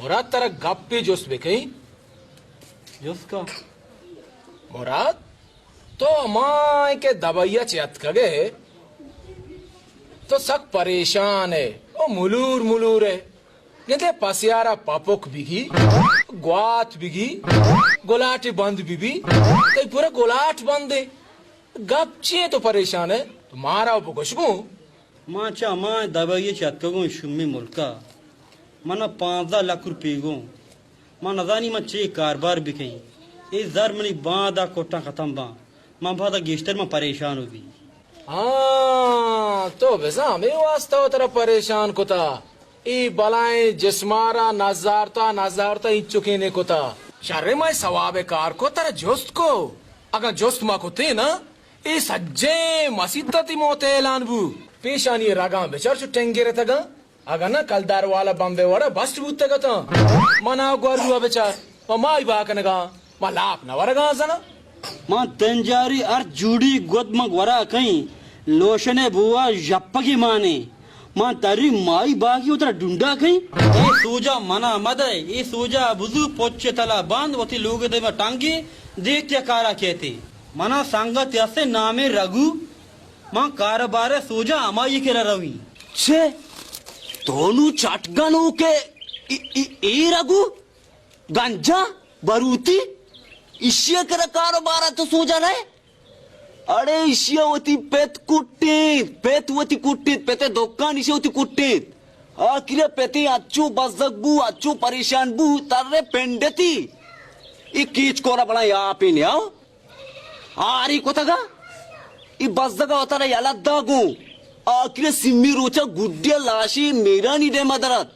مراد، ترا گپے جست بکئیں۔ جست کا۔ مراد، تو ہمائیں کہ دبئی ءَ چہ اتکگ ئے، تو سک پریشان ئے، او ملور ملور ئے۔ گندے پسیارا پپک بگی، گوات بگی، گلاٹی بند ببی، تئی پورا گلاٹ بندے۔ گپ چی ئے تو پریشان ئے؟ تو مارا بگوش گوں۔ ما چہ ہما دبئی ءَ چہ اتکگوں شومیں ملک ءَ۔ من ءَ پانزدہ لکھ روپے گوں۔ ما نزانی من چے کاربار بکئیں۔ اے زر منی باند ءَ کٹاں ختم باں۔ من پدا گیشتر من پریشان بی۔ ہاں، تو بزاں ہمے واسطہ وترا پریشان کتا۔ اے بلائیں جسمارا نزارتا، نزارتا انچکینے کتا۔ شریں، ما اے ثواب کار کو، ترا جست کو۔ اگاں جست ما کتیں نا، اے سجیں مسیت ءَ تئی موت ءِ اعلان بو۔ پیشانی رگاں بچار چو ٹنگرتگاں۔ اگاں نہ کلدار والا بمبے وڑا بسٹ بوتگ اتاں۔ منا گورو ءَ بچار، ما مائی با کنگاں، ما لاپ نہ ورگاں زنا۔ ما تنجاری ہر جوڑی گد ما گورا کئیں، لوشنے بوا ژپگی مانے۔ ما تری مائی باگی وترا ڈونڈا کئیں۔ اے سوجا منا مدے، اے سوجا بزو پچ تلا بند، وتی لوگ دے ما ٹانگی، دیکھ کیا کارا کہتے۔ منا سنگت یسے نامے رگو، من کاروبار ءِ سوجا ہمائی ءِ کرا رویں۔ چے؟ تو نوں چٹ گنوکے، ای، ای، ای رگو؟ گنجا؟ بروتی؟ ایشی ءِ کرا کاروبار ءَ تو سوجا نئے؟ اڑے ایشی ءَ وتی پت کٹیت، پت وتی کٹیت، پت ءِ دکان ایشی ءَ وتی کٹیت۔ آخر ءَ پتے اچو بزگ بو، اچو پریشان بو، ترے پنڈتی۔ ای کیچ کورا بڑا یا پین یاو۔ آری کتگا؟ ای بزگا وتارا یلہ دا گوں۔ آخر سیمی روچا گڈیا لاشی میرانی ڈیما درات۔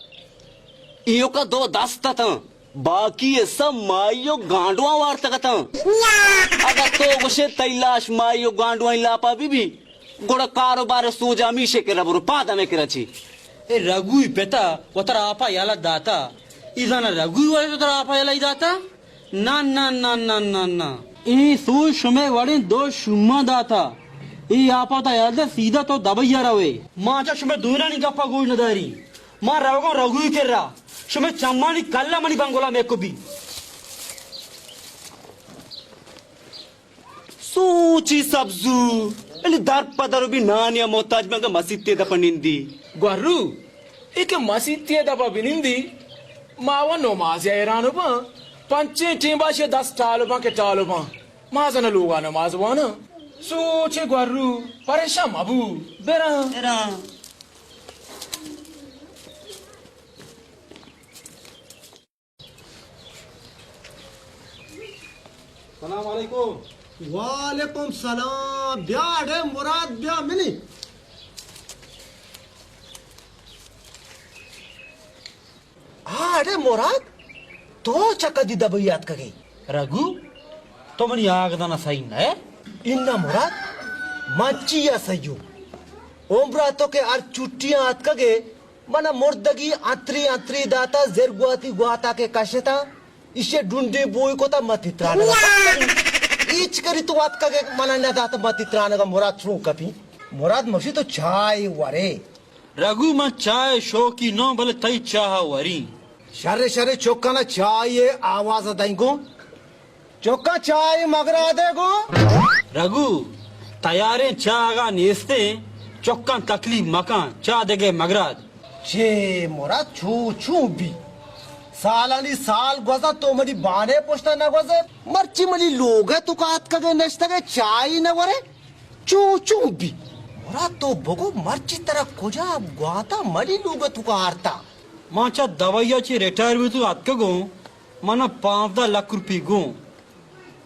ایوکا دو دست اتاں۔ باقی حصہ مائی و گانڈواں وارتگ اتاں۔ اگا تو گوشے تئی لاش مائی و گانڈوانی لاپا بی بی، گڑا کاروبار سوجا ہمیشے کرا برو، پاد ہمے کرا چی۔ اے رگوی پتا وترا آپا یلہ داتا۔ ای زانا رگوی وجہ وترا آپا یلہ داتا؟ نہ، نہ، نہ، نہ، نہ، نہ۔ اے سوج شمئے وڑیں دو شوماں داتا۔ اے آپا تا یلہ دے سیدھا تو دبئی ءَ روئے۔ ما چہ شمئے دونانی گپا گوش نداری۔ ما روگوں رگوی کرا۔ شمئے چمانی کلا منی بنگلا میکو بی۔ سوچی سبزو، یعنی در پہ در بی نانی ءَ محتاج بنگا مسیتے دپا نندی۔ گورو، اے کہ مسیتے دپا بنندی، ما و نمازی حیران باں، پنچیں ٹیم باشی دست ٹالو باں کہ ٹالو باں، ما زن لوگا نماز وانا۔ سوچے گورو، پریشان مبو، برا۔ برا۔ سلام علیکم۔ وعلیکم سلام۔ بیا اڑے مراد، بیا منی۔ آ اڑے مراد، تو چہ کدی دبئی آتکگے؟ رگو، تو منی آگدانا سہی نہ ئے؟ انا مراد، من چیا سہی اوں؟ عمرا تو کہ ہر چھٹیاں آتکگے، من ء مردگی انتری انتری داتا، زر گواتی گواتا کہ کشتا، ایشی ڈنڈی بوئی کتا، متی ترانگا۔ ایچ کری تو آتکگے من ء نہ داتا، متی ترانگا۔ مراد چون کپی؟ مراد مگشی تو چائے ورے۔ رگو من چائے شوقی نوں، بلے تئی چاہ وری۔ شر شر چکانا چائے آواز دائیں گو۔ چکاں چاہ مگرادے گوں۔ رگو، تیاریں چاہ اگاں نیستیں، چکاں تکلیف مکن، چاہ دگہ مگراد۔ چے مراد چو چو بی؟ سالانی سال گوزاں تو منی بانے پشتا نہ گوزے، مرچی منی لوگے تو کا اتکگے نشتگے چاہی نہ ورے؟ چو چو بی؟ مراد تو بگو مرچی ترا کجا گواتا منی لوگے تو کا آرتا؟ ما چہ دوائیا چی ریٹائر بی تو اتکگوں، منا پانزدہ لکھ روپی گوں۔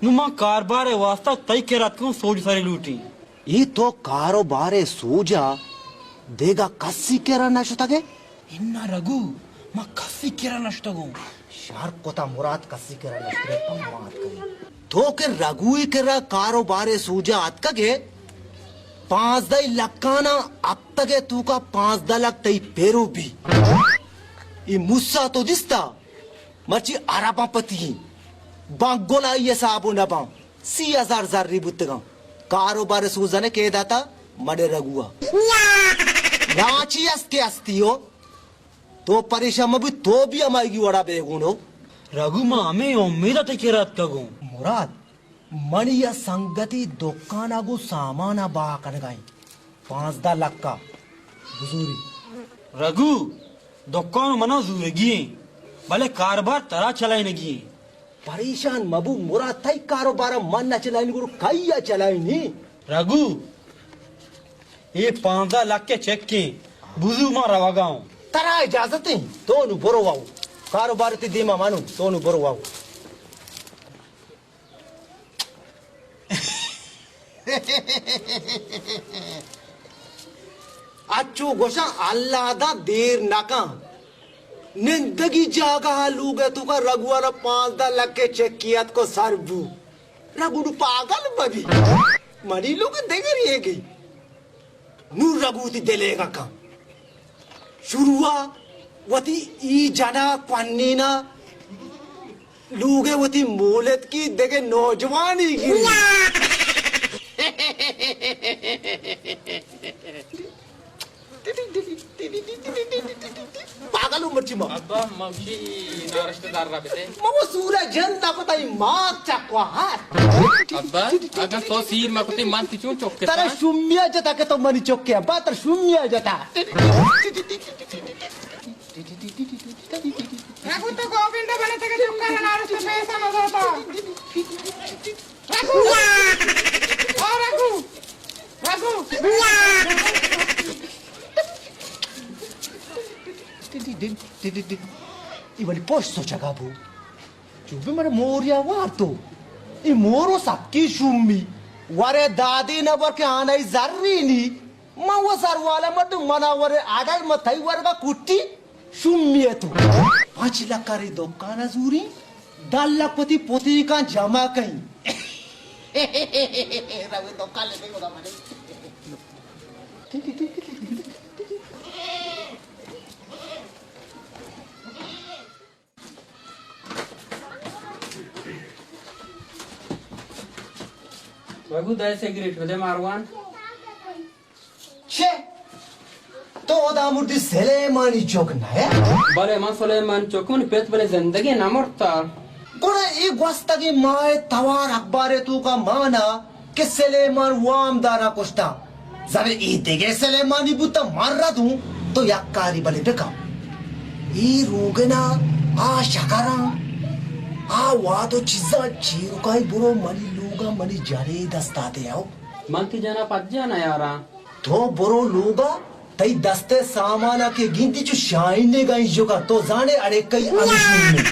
نوں من کاربار ء واستہ تئی کرا اتکوں، سوج سرے لوٹیں۔ اے تو کاروبار ء سوج ء دیگا کسی کرا نہ شتگ ئے؟ اناں رگو، من کسی کرا نہ شتگوں۔ شر کتا مراد، کسی کرا نہ شتگ ئے، پہ ما اتکگ ئے۔ تو کہ رگوی کرا کاروبار ء سوج ء اتکگ ئے، پانزدہ لکھاناں ہپتگ ء توکا پانزدہ لکھ تئی پیرو بی۔ اے موسی تو دیستا؟ مرچی عرباں پتی ایں۔ بانگلائی حساب و نباں۔ سی ہزار زری بوتگاں۔ کاروبار سوزنے کے داتا؟ مڑے رگوا۔ لاچی است کے استی ہو؟ تو پریشان مہ بی، تو بھی ہمائیگی وڑا بیگونو۔ رگو، ما ہمے امید ء تئی کرا اتکگوں۔ مراد، منی یا سنگتی دکان ء گوں سامان ء بہا کنگا ایں۔ پانزدہ لکھ ء بزوری۔ رگو، دکان منا زورگی ایں، بلے کاربار ترا چلائینگی ایں۔ پریشان مبو مراد، تئی کاروبار ء من نہ چلائینی گڑا کئی ء چلائینی؟ رگو، اے پانزدہ لکھ ء چیک ایں، بزو ما روگا اوں۔ ترا اجازت ایں، تو نو برو واو۔ کاروبار تی دیما مانو، تو نو برو واو۔ اچو گوشاں اللہ داں دیر نہ کن۔ نندگی جاگہ ء لوگ ء توکا رگوار ء پانزدہ لکھ ء چیکی اتکو سر بو۔ رگو نو پاگل مبی۔ منی لوگ ء دگرے گئی۔ نوں رگو وتی دلیگا کن۔ شروعا وتی ای جنا کوانینا لوگے وتی مولد کی دگہ نوجوانی گری۔ پاگل ہوں مرچی ما۔ ابا، ممشی نارشتہ دار را بتے۔ ما وہ سورہ جن نہ پتہ ای مات چکوا ہات۔ ابا، اگاں تو سیر مہ کتے من تی چون چکے ترا سان؟ شمیا جتا کہ تو منی چکے ابا، ترا شمیا جتا۔ رگو تو گوبندہ بنے تگے چکا نہ نارشتہ پیسہ نہ داتا۔ رگو! او رگو! رگو! ای ولی پشت سوچگا بو۔ چو بی من موریا وارتو۔ ای مورو سکی شومی۔ ورے دادی نبر کہ آنائی زرینی۔ من و زروالا مردم منا ورے آڈر من تئی ورگا کٹی۔ شومی ء تو پنچ لکھ ء رے دکان ء زوری، دہ لکھ وتی پتیکاں جمع کئیں۔ روی دکان لگے ہوگا منے۔ بگو دہ سگریٹ بدے ماروان۔ چے؟ تو ادا مردی سلیمانی چک نہ ئے؟ بلے من سلیمانی چک، منی پت بلے زندگی نہ مرتا۔ گڑا اے گوستگیں ماہ ء توار اخبار ء توکا مانا کہ سلیمان وام دارا کشتا۔ زانے اے دگہ سلیمانی بوتا، من ردوں، تو یک کاری بلے بکن۔ اے روگنا، آ شکراں، آ واد و چیزاں چیرکائی برو منی لوگا منی جنے دستا دے او۔ من تی جنا پجا نیاراں۔ تو برو لوگا، تئی دست ء سامان ء کہ گندی چو شاہینگا انجکا، تو زانے اڑے کئی ہمیش نہیں۔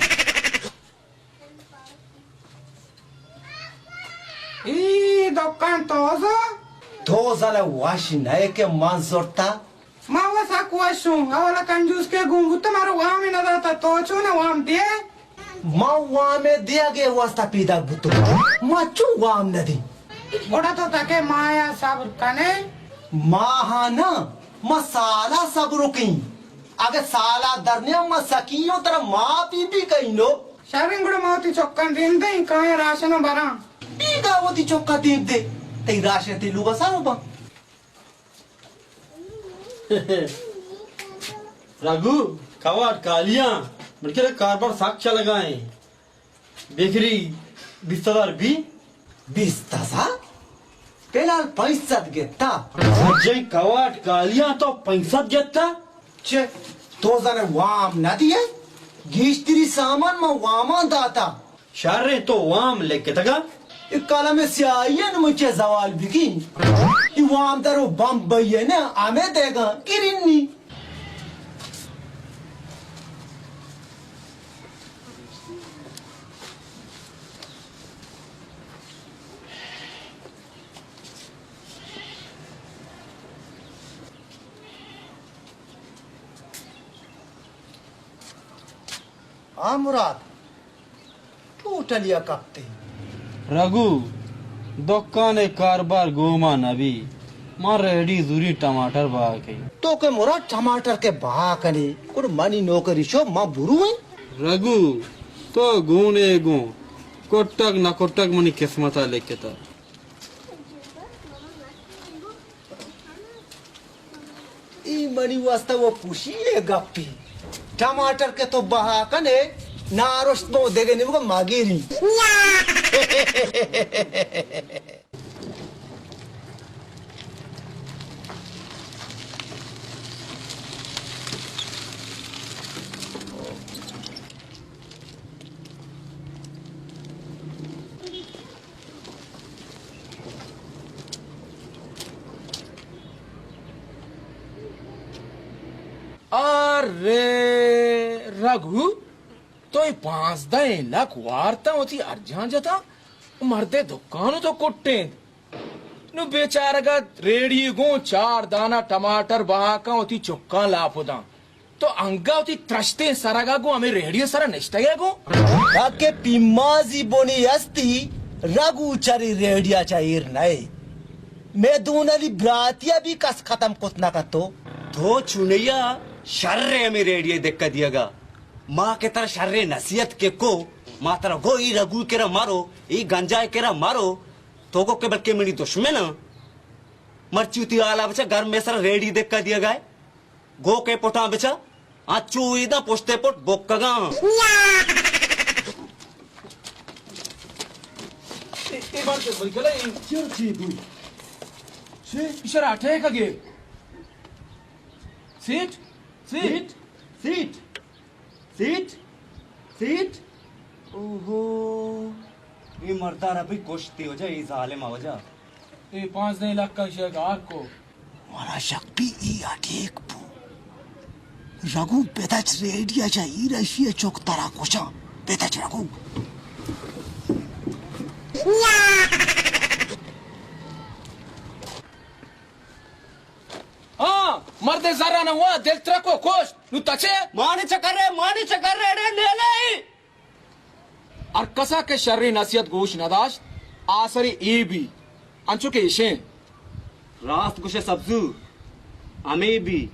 ای دکان توزو؟ تو زانے وش نئے کہ من زرتا؟ ما و سک وشوں، اولا کنجوس کے گون بوتا، مارا وام نہ داتا، تو چون وام دے؟ ما وام ء دیگ ء واسطہ پیداک بوتگ۔ ما چون وام نہ دیں؟ گڑا تو تکے ماہ ء صبر کنے؟ ماہ ء نہ، ما سال ء صبر کیں۔ اگہ سال ء در نیاں، ما سکیوں ترا معافی بھی کئینو۔ شریں، گڑا ما وتی چکاں دیم دیں، کایاں راشن ء براں۔ بیگا وتی چکاں دیم دے، تئی راشن تئی لوگ ء سر باں۔ رگو، کواٹ کالیاں، بلکہ کاربار سک چلگا ایں۔ بکری بیست ہزار بی؟ بیست ہزار؟ فی الحال پنچ سد گتا۔ سجیں کواٹ کالیاں تو پنچ سد گتا؟ چے؟ تو زانے وام نہ دیئے؟ گیشتری سامان من وامان داتا۔ شریں، تو وام لکتگا؟ اے قلم سیاہی ء نمچے زوال بگی۔ اے وام درو بمبئی ء نہ، ہمے دیگا گرینی۔ آ مراد، ٹوٹلی ء کپتے۔ رگو، دکان ء کاربار گوما نبی، ما ریڈی زوری ٹماٹر بہا کئی۔ تو کہ مراد ٹماٹر کے بہا کنے، گڑ منی نوکری شو ما بروئیں۔ رگو، تو گونے گون، کٹگ نہ کٹگ منی قسمت ء لکھتا۔ اے منی واسطہ و خوشی ء گپے۔ ٹماٹر کہ تو بہا کنے، نارشت بو دگہ نیمگا مگیری۔ ارے رگو، تو اے پانزدہ لک وارتاں وتی ارجان جتاں، مردے دکان تو کٹینت۔ نو بیچارگا ریڑی گوں چار دانہ ٹماٹر بہا کن وتی چکاں لاپ داں۔ تو انگا وتی ترشتیں سرگا گوں ہمے ریڑی سرا نشتگے گوں؟ تاکہ پیمازی بنی استی رگو چری ریڑیا چہ ایر نئے۔ مے دونلی براتیا بھی کس ختم کت نہ کتو۔ تو چونیا شر ہمے ریڑی دکا دیگا۔ ما کہ ترا شریں نصیحت کہ کو، ما ترا گو ای رگو کرا مرو، ای گنجائے کرا مرو، تو گو کہ بلکہ منی دشمن آں۔ مرچی وتی حالا بچا، گرمے سر ریڑی دکا دیگا ہے۔ گو کہ پٹاں بچا، آ چو ایداں پشتے پٹ بکگاں۔ اے، اے بار چہ بری کلا اے۔ چر چی بو؟ چی؟ اشرا اٹیک اگے۔ سیٹ؟ سیٹ؟ سیٹ؟ سیٹ؟ سیٹ؟ اوہو۔ اے مردارا بھی کشتی وجہ، اے ظالم وجہ۔ اے پانزدہ لکھ کا شے گار کو۔ مارا شک بھی ای اٹیک بو۔ رگو بدچ ریڈیا جا ای رشی چوک ترا کشاں۔ بدچ رگو۔ ہاں، مرد زرانہ وا دل ترکو کشت۔ نو تچے؟ مانی چکر رے، مانی چکر رے، اڑے نیلے۔ ہر کسا کہ شریں نصیحت گوش نداشت، آسری ای بی۔ انچو کہ اشیں۔ راست گوشے سبزو، ہمے بی۔